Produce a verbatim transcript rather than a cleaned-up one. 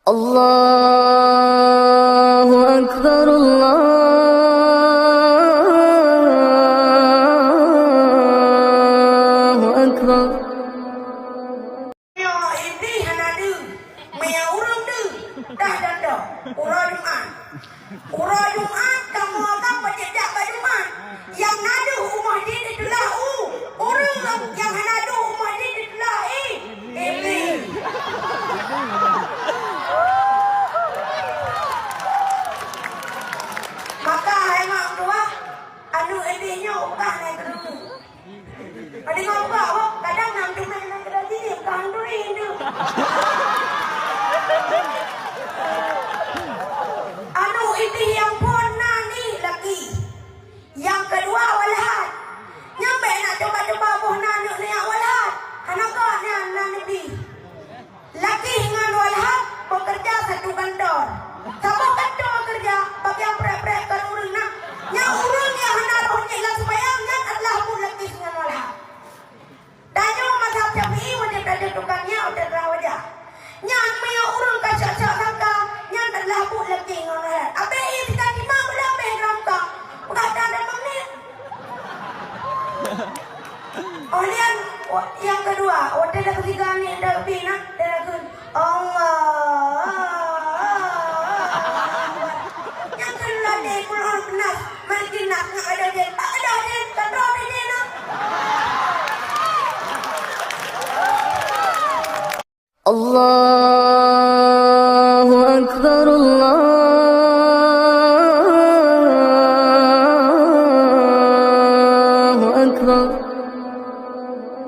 Allahu Akbar, Allahu Akbar. Nyoe Iblih hana deuh, meunyoe ureuëng deuh, dah dan dah, uroe Jumat. Uroe Jumat, kamoe ka peucék jak bak Jumat. Nyang na deuh u masjid diteulah u, ureuëng nyang hana deuh u masjid diteulah i, Iblih. Maka hai mak tuah, aneuk Iblih nyoe ubah hai keuneuk. Padahai buka, oh, kadang nam cuma yang kena diri, bukan duri itu. Aneuk Iblih nyang phon na ni laki. Nyang keudua walhat. Nyang bék nak cuba-cuba boh na aneuk ni nyang walhat. Hana kok nyan na Nabi. Laki ngon walhat bekerja satu kantor. Saboh kantor bekerja, bagi nyang prek-prek kon ureuëng na. Nyang ureuëng nyang hana roh jih lam seumayang, nyan adalah buet laki ngon walhat. Tanyoe mazhab Syafi'i wajéb tadeuk tukang nyan, wajéb tadeuk wajah. Nyan meunyoe ureuëng ka cok-cok sangka, nyan adalah buet laki ngon walhat. Abéh ie tika timang beulah abéh lam ka. Peugah dan dan magnet. Oh, lian, wa-, nyang keudua, watée dah ketiga ni dah lebih nah, dah lagu, Allah. Nyang keudua deh, Quran benar, mari kita nak ada deh, tak ada deh, tak ada deh, nah. Allah.